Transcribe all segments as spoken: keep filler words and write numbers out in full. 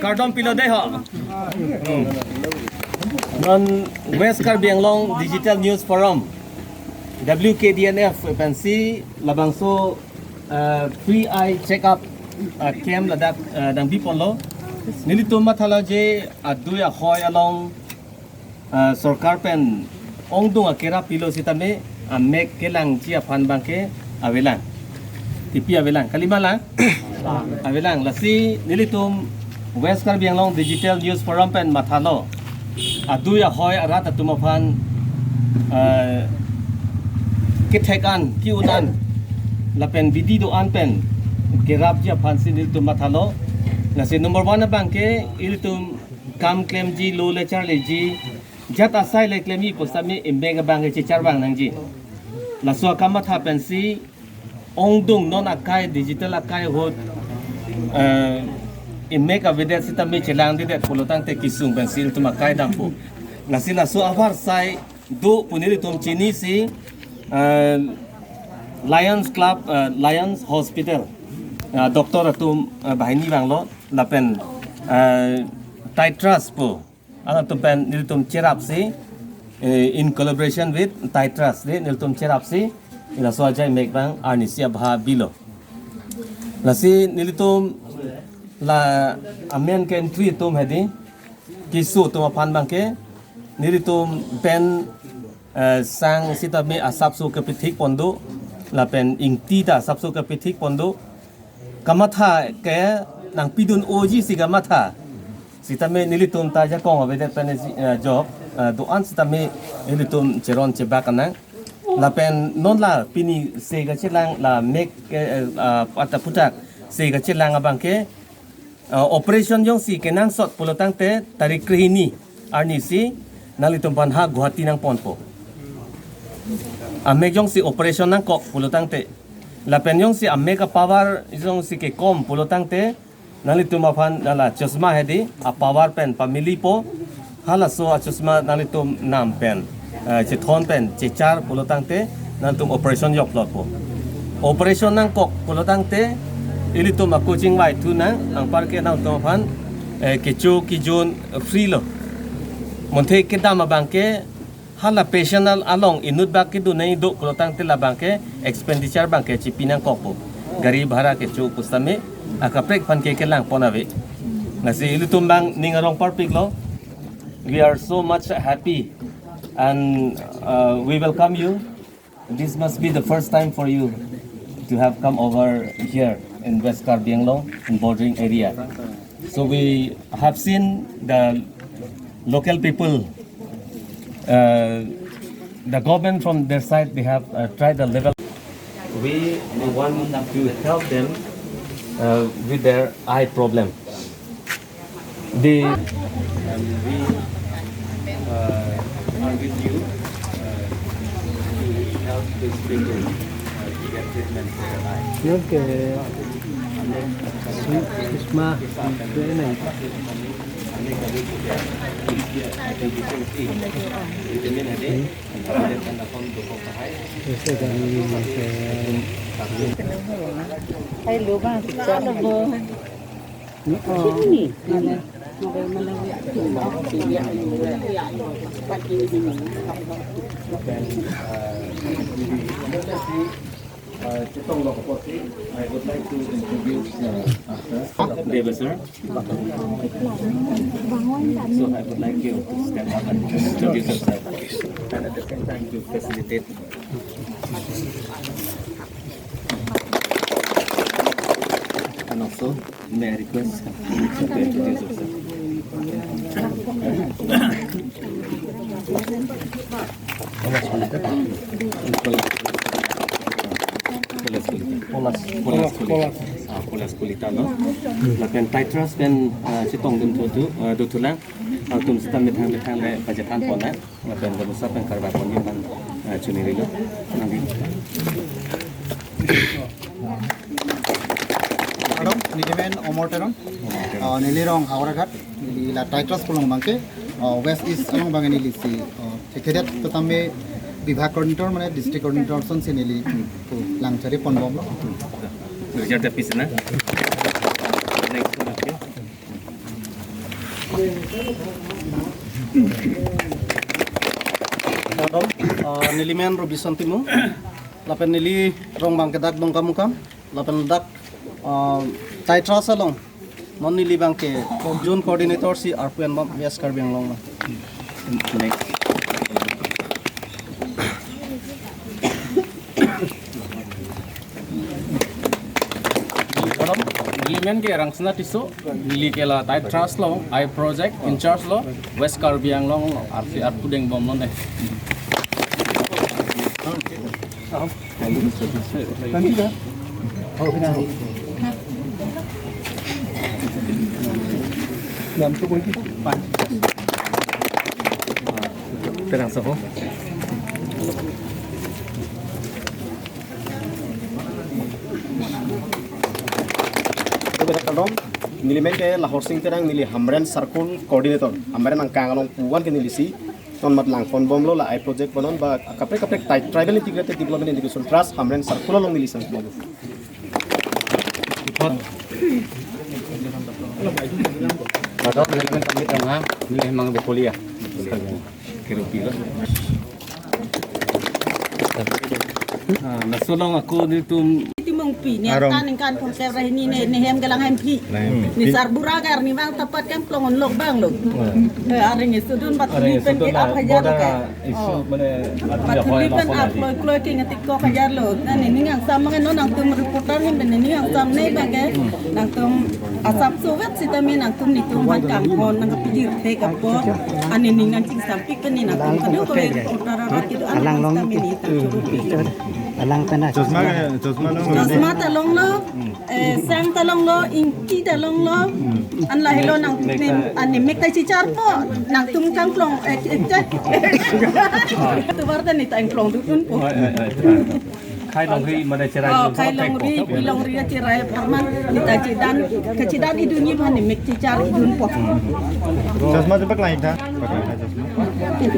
Kardom pilo dei ho. Non West Karbi Anglong Digital News Forum, W K D N F pensi labangso, eh, free eye check up, eh, camp ladak, eh, nangbiponlo. Nelitum mathalo je adui ahoi along, eh, sorkar pen ongdung akerap pilo sitame amek kelangji aphan abangke avelang. Tipi avelang. Kalima lang? Avelang. Lasi nelitum West Karbi Anglong Digital News Forum pen mathalo. Adui ahoi arat atum aphan, eh, kethek an, ki-un an, lapen bidi do-an pen kerapji aphansi nelitum mathalo. Lasi number one abangke ilitum kam klemji, lo le charliji, jat asai le klemji pusitame emek abangke chechar vang nangji. Laso akamatha pensi ongdung non akai, digital akai ahut, eh, emek avedet sitame chelangdedet pulotangte kesung pensi ilitum akai dampo. Lasi laso avarsai do pu nelitum chinisi, eh, Lions Club, eh, Lions Hospital, eh, doctor atum, eh, banghini vanglo lapen, eh, Titrus pu alangtum pen nelitum cherapsi, eh, in collaboration with Titrus de nelitum cherapsi, laso ajai mek abang arnisi abha bilo. Lasi nelitum la amen ke entry atum hedi, keso atum aphan abangke nelitum pen, eh, sang sitame asapso kepithik pon do, lapen ingti ta asapso kepithik pon do. Kamatha ke nangpidun-oji si kamatha. Sitame nelitum ta jakong avedet pen, eh, jok, eh, do-an sitame nelitum cheron chebak anang. Lapen non la pini se kachelang la mek ke, eh, ah, pata putak se kachelang abangke, eh, operation jongsi kenangsot pulotangte tarik krehini arnisi nanglitum aphan ha Guwahati nangponpo. Amek jongsi operation nangkok pulotangte, lapen jongsi amek apower jongsi kekom pulotangte, nanglitum aphan la chosma hedi apower pen pamilipo, halaso achosma nanglitum nam pen, eh, chethon pen chechar pulotangte nanglitum operation jokplotpo. Operation nangkok pulotangte ilitum ako chingvai thu nang, anparke nangtum aphan, eh, kecho kejun free lo. Monthe kedam abangke hala patient al-, along inut bak kedun nangji do pulotangte labangke expenditure abangke chipi nangkokpo. Gari bhara kecho pusitame akaprek aphan ke kelang pon ave. Lasi ilitum abang ning arong parpiklo. We are so much happy and, uh, we welcome you. This must be the first time for you to have come over here in West Karbi Anglong in bordering area. So we have seen the local people, uh, the government from their side, they have, uh, tried the level. We want to help them, uh, with their eye problem. The, and we, uh, are with you, uh, to help these people, uh, to get treatment for their eye. Yo ke su-, susma, su-, na. Vitamin ade, and vitamin ade. Ese kan, eh, Hello, bang, picture. Hello. Uh, Chetong Lokpoti, I would like to introduce, uh, after. Deva, sir. So I would like you to stand up and introduce yourself. And at the same time to facilitate. And also, may I request to introduce yourself? Polas Kulita. Polas. Polas Kulita. Ah, Polas Kulita, no? Lapen Titrus pen, ah, chetongdun thu, ah, dothulang. Atum sita methang methang le pachethan pon na. Lapen gamusa pen karba ponji aphan, eh, chunirilo. Nangdi. Kardom, neli men Omor Teron. Omor Teron. Eh, neli rong Howraghat, neli la Titrus pu along abangke, eh, West East along abang neli si, eh, chekhedet tame, বিভাগ কৰ্ডিনেটৰ মানে district coordinator চন চিনিলি, ত' লাংচাৰি পনবম ল। Richard Davis na. Next one, okay. Madam, ah, neli men Robison Timung, lapen neli rong bangke dak Dongkamukam, lapen dak, ah, Taitras along non neli bangke zone coordinator si arpu enbom West Karbi Anglong na. Next. Madam, neli men ke Rangsina Tisso, neli ke la Taitras along I project in charge lo, West Karbi Anglong arsi arpu dengbom lo ne. Terang soho. Neli men ke Lahor Sing Terang, neli Hamren Circle Coordinator. Hamren angkang along puan ke neli si non mat langponbom lo la I project bonon ba kaprek kaprek tri-, Tribal Integrated Development Integration Trust Hamren Circle along neli sang bom. Madam, neli men kami tengah, neli Hemang Bekolia. Kirupi lo. Ah, laso along ako nelitum. Timung pi, ne arong. Tan ingkan pon ke reh ni ne, ne hem ke Langhemphi. Langhemphi. Ne sarbura ke arnivang tapat kan klong lok bang lo. Hmm. Eh, areng isudun bat areng ni pen isudun ke la ap hajar lo border ke. Issue. Oh. Mane, bat ni pen ap kloi kloi ke ngetik ko hajar lo. Na nening angsam mang non nangtum reporter hem pen nening angsam ne bang ke. Hmm. Nangtum asap sovet sitame nangtum netum aphan kanghon nangkapijir thek apot. An nening nangchingsam pik pen ne nangtum kado ko reporter arat kedo an alang long sitame ne ta churu pi. Alang pen a. Chosma ke, chosma long. Chosma ta longlo, eh, sang ta longlo, ingki ta longlo. An lahelo nangtum an ne mek ta chicharpo, nangtum kangklong, eh, eh, eh. Tovar ta ne ta ingklong dukun po. Khai longri mane cherai. Oh, dun khai longri, pi longri cherai parman ne ta chedan, kachedan idun ni aphan ne mek chichar idun po. Chosma tu paklangtha, paklangtha chosma.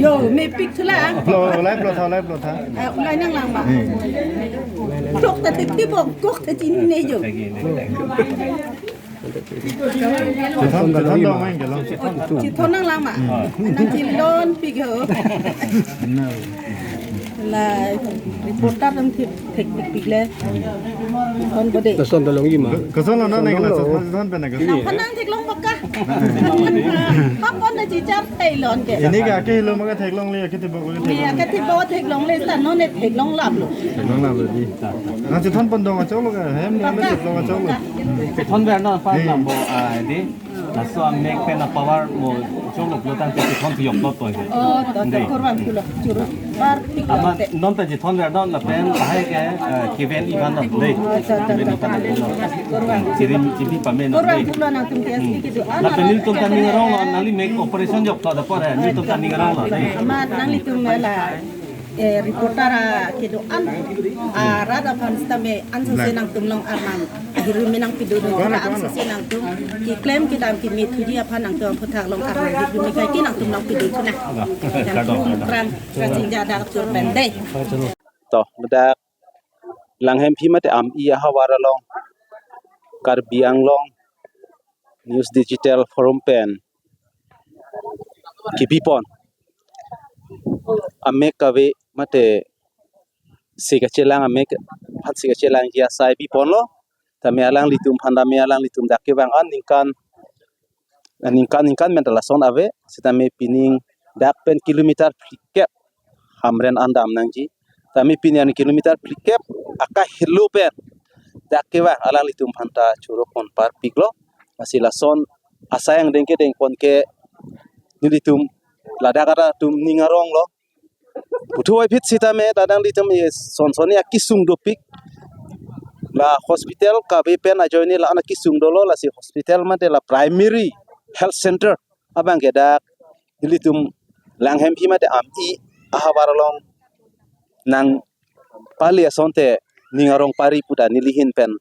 Yo, mepik thu la. Plo, ulai plo tha, ulai plo tha. Eh, ulai nanglang ba. Hmm. Tok ta tik ti bok, kok ta chin ne jo. Chethon, chethon dong main ke lo. Chethon nanglang ma. Hmm. Nangchelon pik ho. Nah. La reporter dam thek thek pik pik le. Chethon bode. Chethon dong longji ma. Koson lo na ne la chethon pen na koson. Nangphan nangtheklong baka. Hapon na chichar theilon ke. Ini ke ake helo ma ke theklongle, ake thibok ke. Ne theklongle. Ake thibok theklongle ta non ne theklong laplo. Theklong laplo dei. Nang chethon pon dong achok lo ke, hem ne theklong achok lo. Chethon ver non aphan. Dei. Lambo, ah, dei. Laso amek pen apower mo chok lo pulo tangte chethon thiyok lo to. Oh, to, to, dei. Kurang pulo, churu. Bar tik lo. Amat te. Non ta chethon ver non lapen lahai ke, eh, kiven ivan non dei. Oh, to, to, to. Kiven ivan non. Kurang. Chirim chibi pame non dei. Kurang pulo nangtum ke asli kedo. Hmm. Lapen nelitum ta ning arong lo, nangli mek operation jok to da por, eh, nelitum ta ning arong lo dei. Amat nanglitum la. Eh, reporter akedo-an, ah, rat aphan sitame ansose nangtum along arnam ahiru me nangpidun, ansose nangtum keklem kedam kemethuji aphan nangtum aphuthak along arnam ahiru me kaike nangtum along pidun thu na. Kardom, kardom. Nangtum krang kachingja dak chur pen dei. To, ladak Langhemphi mate Ami ahavar along Karbi Anglong News Digital Forum pen kipipon amek kave mate si kachelang amek aphan si kachelangji asai pipon lo. Tame alanglitum aphan tame alanglitum dak kevang an ningkan, ningkan ningkan pen ta lason ave, sitame pining dak pen kilometer phlikep Hamren an dam nangji. Tame pini an kilometer phlikep akahelo pen dak kevang alanglitum aphan ta choro pon parpik lo. Lasi lason asai angdeng kedengpon ke nelitum ladak arat atum ning arong lo. Puthot aphi sitame ta nanglitum e son son ni akesung dopik. La hospital kave pen ajoine la-an akesung dolo, lasi hospital mate la primary health center abang ke dak nelitum Langhemphi mate Ami ahavar along nangpali asonte ning arong pari pu ta neli ahin pen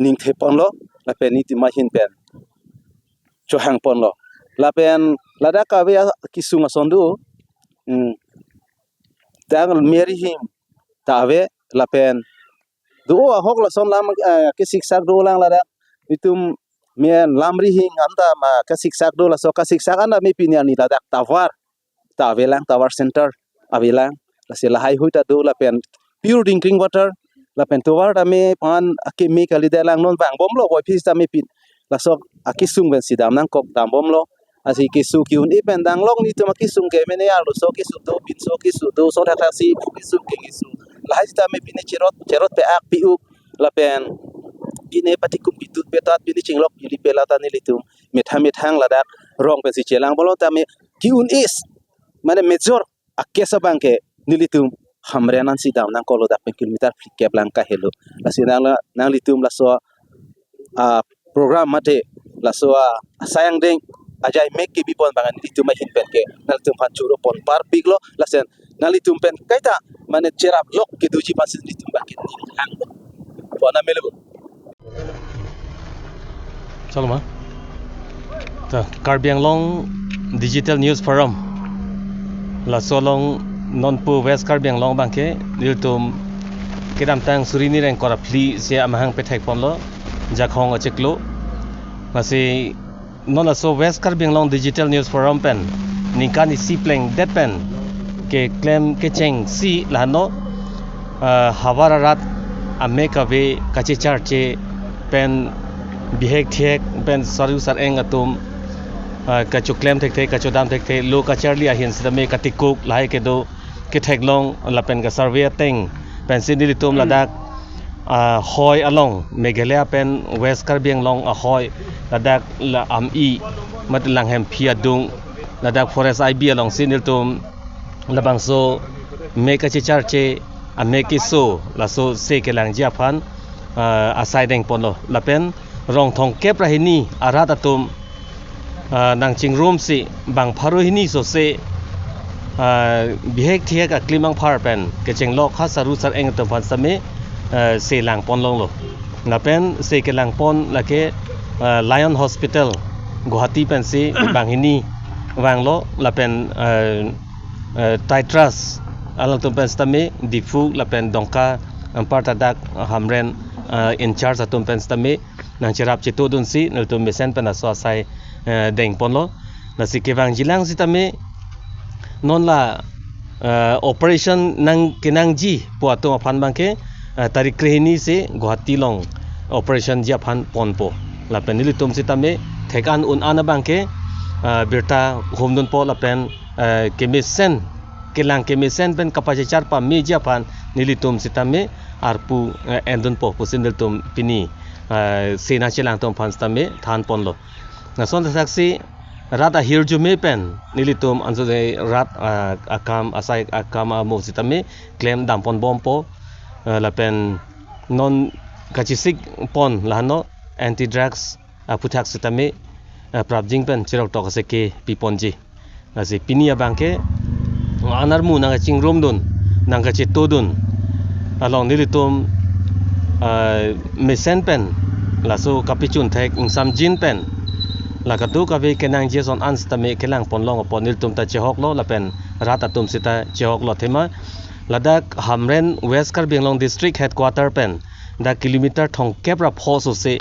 ningthe pon lo, lapen nitima ahin pen chohang pon lo. Lapen ladak kave akesung ason do. Hmm. tang me rihing ta ave lapen do ahok lason lam, eh, kesiksak dolang ladak itum me lam rihing anta ma kesiksak do laso kesiksak anta me pini arni ladak tower ta avelang, tower center avelang. Lasi lahai hui ta do lapen pure drinking water lapen tovar tame pan akeme kalidet lang non vangbomlo boy phis tame pin. Laso akesung pensi dam nangkok dambomlo. Lasi keso ke-un-e pen danglong nelitum akesung ke mene arlo so keso do, pinso keso do, so thakthak si kesung ke keso. Lahai sitame pine cherot cherot pe-ak pi-uk lapen pine patikum pitut petat pine chinglok pili pela ta nelitum methang methang ladak rong pensi chelangbomlo tame ke-un-e mane major a-case abang ke nelitum Hamren ansi dam nangkoklo dak pen kilometer phlikep lang kahelo. Lasi nang la nanglitum laso a program mate laso a asai angdeng ajai mek kebipon abang nelitum ahin pen ke nanglitum aphan choro pon parpiklo. Lasen nanglitum pen kaita mane cherap lok kedoji aphansi nelitum abang ke neli hang pon amelo. Chaloma. Ta Karbi Anglong Digital News Forum. Laso along nonpu West Karbi Anglong abang ke nelitum kedamtang suri ni rengkor aphli si amahang pethek ponlo Jakhong achiklo. Lasi non laso West Karbi Anglong Digital News Forum pen ningkan isi plengdet pen keklem kechengsi lahano, ah, havar arat ame kave kachecharche pen bihek thihek pen saru sareng atum, ah, kachoklem thekthe kachodam thekthe lo kacharli ahin sitame katikuk lahai kedo ketheklong lapen ka survey ateng pensi nelitum ladak, ah, hoi along Meghalaya pen West Karbi Anglong ahoi ladak la ami mat Langhemphi adung ladak forest I B alongsi nelitum labangso mek kachecharche amek keso laso se kelangji aphan, ah, asai deng ponlo lapen rong thomkep ra hini arat atum, ah, nangchingrumsi bang pharo hini sose, ah, bihek thihek aklim angphar pen kechenglok ha saru sareng atum aphan sitame, ah, se lang ponlonglo. Lapen se kelang pon lake, ah, Lion Hospital Guwahati pensi bang hini vanglo lapen, ah, ah, Titrus alangtum pen sitame Diphu lapen Dongka anpar ta dak Hamren, ah, in charge atum pen sitame nangcherap chetodunsi nelitum mesen pen laso asai, eh, deng ponlo. Lasi kevangjilang sitame non la, eh, operation nang kenangji pu atum aphan abang ke, eh, tarik krehini si Guwahati along operation ji aphan ponpo. Lapen nelitum sitame thek-an un-an abang ke, eh, birta humdunpo lapen, eh, kemesen kelang kemesen pen kapachechar pameji aphan nelitum sitame arpu, eh, endunpo pusi nelitum pini, eh, sena chelang atum aphan sitame than ponlo. Lason thakthak si rat ahirjume pen nelitum anso je rat, ah, akam asai akam amo sitame klem dam ponbompo, eh, lapen non kachesik pon lahano anti drugs aphuthak sitame, eh, prapjin pen cherok tok aseke pi ponji. Lasi pini abang ke anermu nangkachingrumdun nangkachetodun along nelitum, eh, mesen pen laso kapachun thek ingsamjin pen la kadokave kenangji ason an sitame kelang ponlong apot nelitum ta chehoklo lapen rat atum sita chehoklo athema ladak Hamren West Karbi Anglong District Headquarter pen dak kilometer thomkep ra pho sose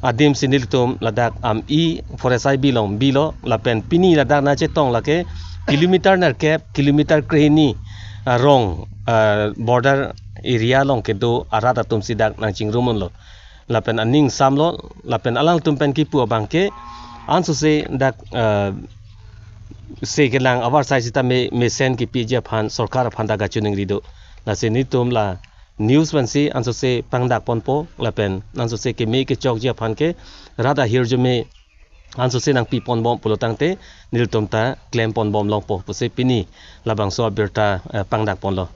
adim si nelitum ladak ami forest I B along bilo lapen pini ladak nangchetong lake kilometer nerkep kilometer krehini arong, ah, border area along kedo arat atum si dak nangchingrum unlo lapen aning samlo lapen alangtum pen kipu abang ke ansose dak, ah, se kelang avarsai sitame mesen kepiji aphan sorkar aphan ta kachiningri do. Lasi nelitum la news pensi ansose pangdak ponpo lapen ansose keme kechokji aphan ke rat ahirjume ansose nangpi ponbom pulo tangte nelitum ta klem ponbom longpo pusi pini labangso abirta, eh, pangdak ponlo.